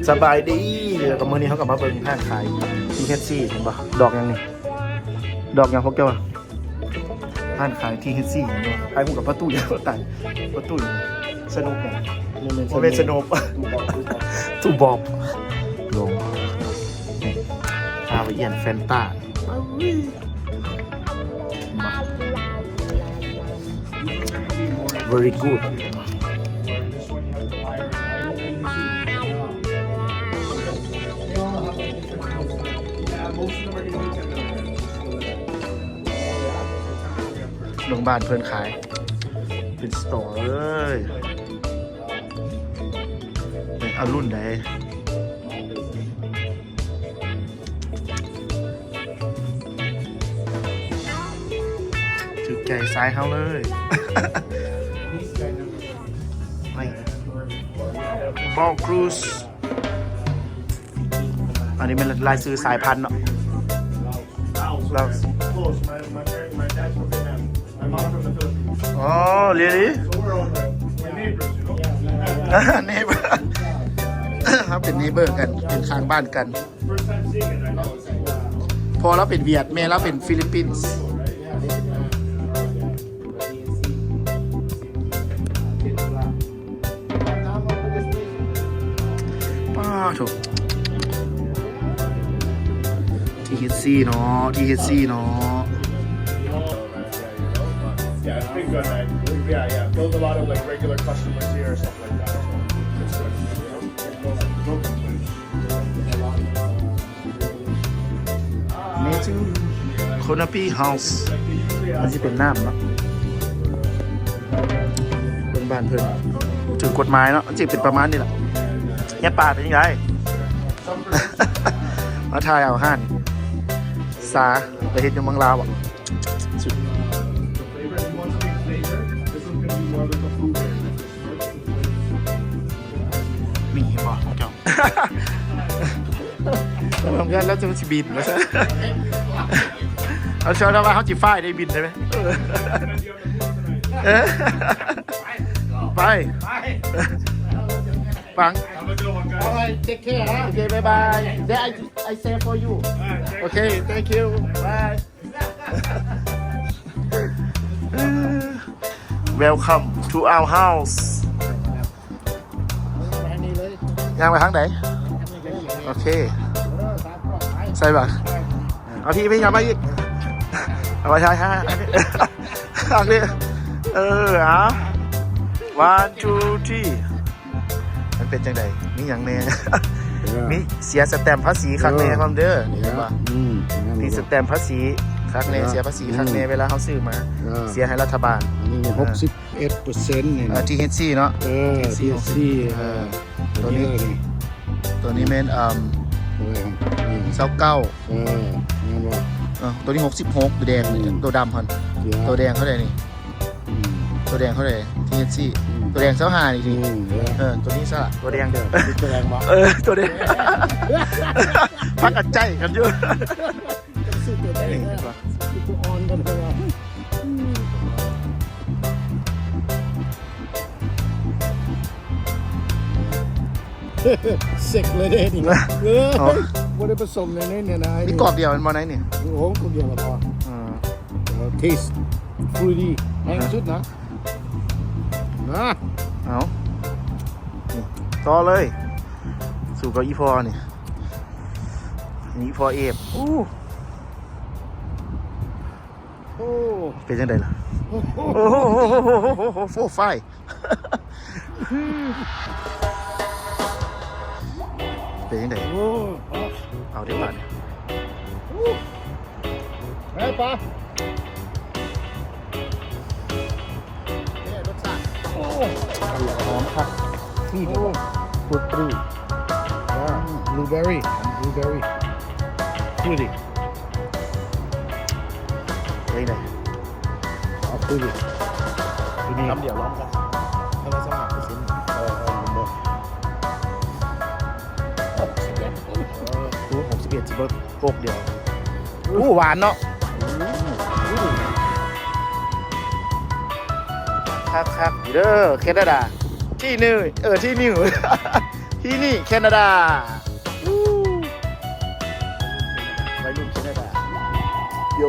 ສະບາຍດີ ແລ້ວກໍມື້ນີ້ເຮົາກໍມາເບິ່ງຮ້ານຂາຍ ທີເອັດຊີ ເຫັນບໍ່? ດອກຫຍັງນີ້? ດອກຫຍັງພວກເຈົ້າ? ຮ້ານຂາຍ ທີເອັດຊີ ເຫັນບໍ່? ຖ່າຍຮູບກັບປະຕູ ຕາຍ ປະຕູ ສະໜຸກຫຍັງ? ບໍ່ແມ່ນສະໜຸກ ຕູ້ບອບ ຕູ້ບອບ ຕູ້ບອບ ລົງ ນີ້ ຊາວາອຽນ ແຟນຕາ very good. ເບິ່ງບ້ານເພິ່ນຂາຍ ເປັນສະຕໍເລີຍ ເອົາລຸ້ນໃດ? ຖືກໃຈສາຍເຮົາເລີຍ ນີ້ Ball Crush. ອັນນີ້ແມ່ນລາຍຊື່ສາຍພັນເນາະ ລາວ Oh, really? Neighbor. ເຮົາເປັນ neighbor ກັນ ເປັນຂ້າງບ້ານກັນ ພໍ່ລາວເປັນຫວຽດ ແມ່ລາວເປັນຟີລິບປິນ. ປ້າໂທ້ ທີເອັດຊີ ເນາະ ທີເອັດຊີ ເນາະ. Yeah, it's been good. I, yeah, yeah. Build a lot of, like, regular customers here and stuff like that. So it's good. You know, no, no complaints. ເມນູ Canopy House ມັນຊິເປັນນ້ຳເນາະ ເບິ່ງບ້ານເພິ່ນ ຖືກກົດໝາຍເນາະ ມັນຊິເປັນປະມານນີ້ລະ. ເຮັດປາເປັນຈັ່ງໃດ? ມາຖ່າຍເອົາຮ້ານ ສາ ໄປເຮັດຢູ່ເມືອງລາວບໍ? ມີບໍ່ຂອງເຈົ້າ? ເພື່ອນລາວຈະຊິບິນວ່າຊັ້ນ ເອົາເຊີນວ່າເຮົາຊິຟ້າຍໄດ້ບິນໄດ້ໄໝ? ເອີ ໄປ ໄປ ຟັງ. All right, take care, huh? Okay, bye bye. Then I, I say for you. Okay, thank you. Bye. Welcome to our house. ຍ່າງໄປທາງໃດ? ໂອເຄ ໃສ່ບາດ ເອົາ ພີ່ ພີ່ ຍ່າງມາອີກ ເອົາໄວ້ຖ່າຍຫາ ເອີ ເອົາ one two three. ມັນເປັນຈັ່ງໃດ? ມີຫຍັງແດ່? ເອີ ມີເສຍສະແຕັມພາສີຄັກແນ່ ເອີ ພ້ອມເດີ ເຫັນບໍ່? ອືມ ມີສະແຕັມພາສີຄັກແນ່ ເອີ ເສຍພາສີຄັກແນ່ ອືມ ເວລາເຮົາຊື້ມາ ເອີ ເສຍໃຫ້ລັດຖະບານ. ອັນນີ້ຫົກສິບເອັດເປີເຊັນນີ້ ເອີ ທີເອັດຊີ ເນາະ ເອີ ທີເອັດຊີ ເອີ ໂຕນີ້ ໂຕນີ້ແມ່ນ ເອີ ຊາວເກົ້າ ເອີ ແມ່ນບໍ່? ເອີ ໂຕນີ້ຫົກສິບຫົກ ໂຕແດງ ອືມ ໂຕດຳຫັ້ນ ໂຕແດງເທົ່າໃດນີ້? ອືມ ໂຕແດງເທົ່າໃດ? ທີເອັດຊີ ອືມ ໂຕແດງຊາວຫ້ານີ້ ອືມ ເອີ ໂຕນີ້ຊະ ໂຕແດງ ໂຕແດງບໍ່? ເອີ ໂຕແດງ ພາກັນໃຈກັນຢູ່ ຊື້ໂຕແດງ ຊື້ໂຕອ່ອນກ່ອນ ເພິ່ນວ່າ ເຊັກເລີຍເດ້ນີ້ ເອີ ບໍ່ໄດ້ປະສົມໃນນີ້ນະ ມີກອກດຽວແມ່ນບໍ່ໃນນີ້? ໂອ້ ກອກດຽວລະພໍ ເອີ ເທສຟຣຸຍດີ ແພງສຸດນະ ນະ ເອົາ ນີ້ ຕໍ່ເລີຍ ສູ້ກັບອີ່ພໍ່ນີ້ ນີ້ພໍ່ເອບ ໂອ້ ໂອ້ ເປັນຈັ່ງໃດລະ? ໂອ້ໂຫ ໂອ້ ໄຟ ເປັນຈັ່ງໃດ? ໂອ້ ເອົາໄດ້ບາດນີ້ ໄດ້ປະ? ໂອ້ ຫອມຄັກ ຟຣຸດ ຟຣຸດທຣີ ບລູເບີຣີ ບລູເບີຣີ ຟຣຸດ ເປັນໃດ? ເອົາຄືນີ້ ຄືນີ້ ຄຳດຽວລອງກັນ ເທົ່າໃດ? ຊາວຫ້າເປີເຊັນ ເອີ ເອີ ເບິ່ງ ຫົກສິບເອັດ ເອີ ຫົກສິບເອັດ ຊິເບິ່ງ ໂກກດຽວ ໂອ້ ຫວານເນາະ ອືມ ຄັກໆ ເດີ ແຄນາດາ ທີ່ໜຶ່ງ ເອີ ທີ່ໜຶ່ງ ທີ່ນີ້ແຄນາດາ ໄວລຸ້ນແຄນາດາ ໂຢ